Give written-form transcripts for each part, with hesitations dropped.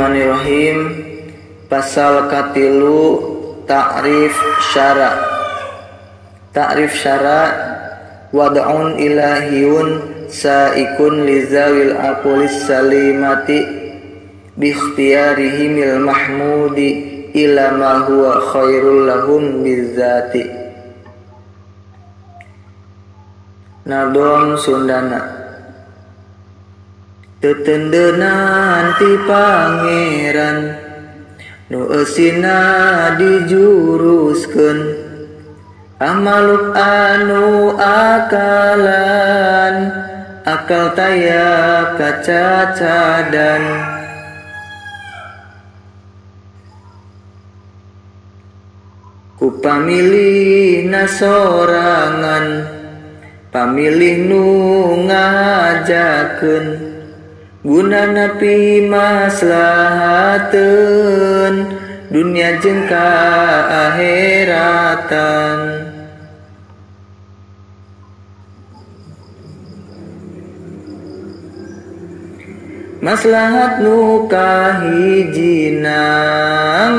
Bismillahirrahmanirrahim. Pasal katilu ta'rif syara. Ta'rif syara wad'un ilahiyun saikun lizawil aqulis salimati bikhtiyarihimil mahmudi ila ma huwa khairul lahum bizzati. Nadom Sundana. Tetendenan ti pangeran nu eusina dijuruskeun amaluk anu akalan akal taya kacacadan. Ku pamilihna sorangan pamilih nu ngajakeun gunana pimaslahateun dunia jeung kaakheratan. Maslahat nu kahijina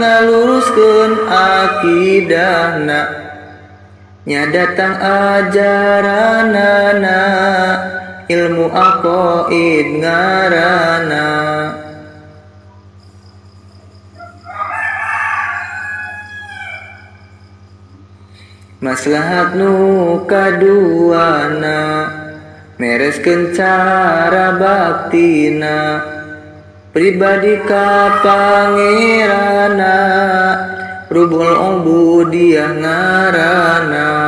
ngaluruskeun akidahna nya datang ajaranana ilmu aqaid ngarana. Maslahat nu kaduana mereskeun cara baktina pribadi ka pangerana rubul ubudiyah ngarana.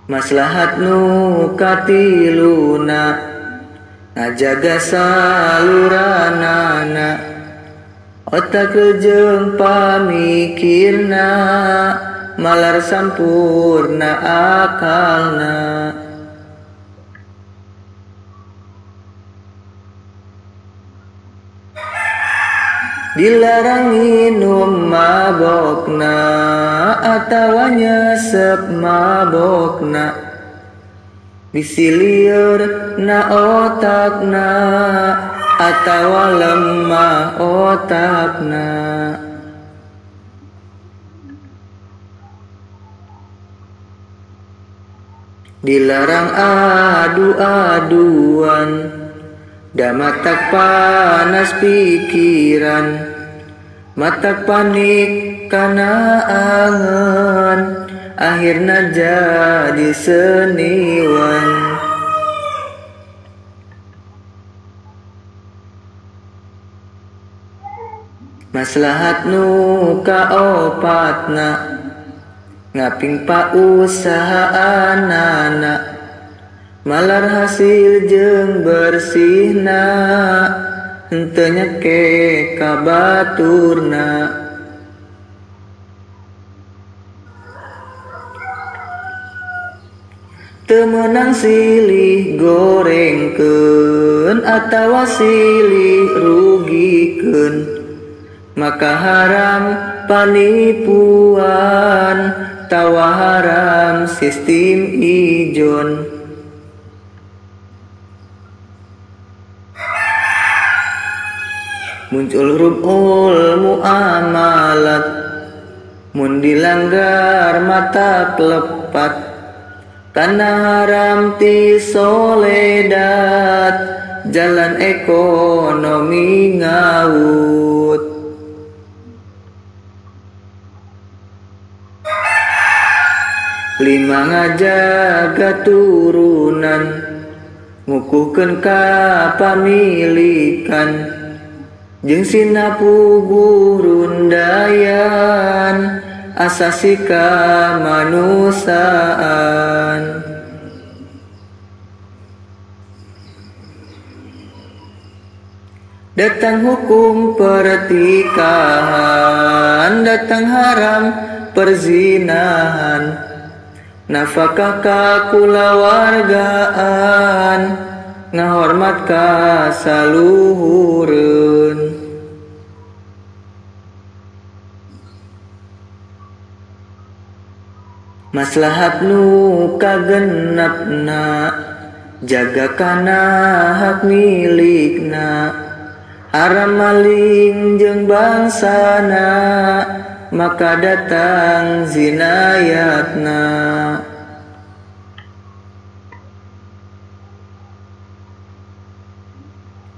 Maslahat nu katiluna ngajaga saluranana otak jeung pamikirna malar sampurna akalna. Dilarang minum mabokna atawa nyesep mabokna bisi lieur na otakna atawa lemah otakna. Dilarang adu-aduan damatak panas pikiran matak panik kana angan akhirna jadi seniwan. Maslahat nu kaopatna ngaping pausahaanana malar hasil jeung bersihna henteu nyeke ka baturna. Teu meunang silih gorengkeun atawa silih rugikeun maka haram panipuan tawa haram sistem ijon. Muncul rubul muamalat mun dilanggar mata kelepat tanah haram ti soledat jalan ekonomi ngawut. Lima ngajaga turunan ngukuhkeun kapamilikan jeung sinapuguh rundayan asasi kamanusiaan. Datang hukum pertikahan datang haram perzinahan nafkah ka kulawargaan ngahormat ka saluhureun. Maslahat nu kagenepna jaga kana hak milikna Haram maling jeung bangsana maka datang zinayatna.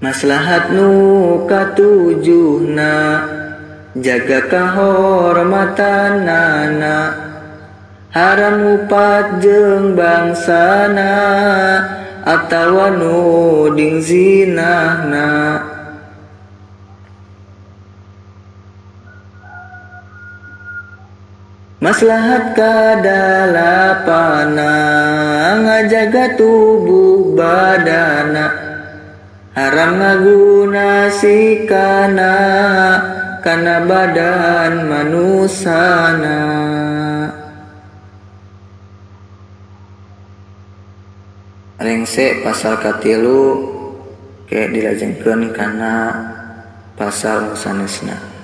Maslahat nu katujuhna jaga kahormatanana. Haram ngupat jeung bangsana atawa nuding zinahna. Maslahat kadalapana ngajaga tubuh badana. Haram ngaguna sikana kana badan manusana. Rengse pasal katilu ke dilajengkeun kana pasal sanesna.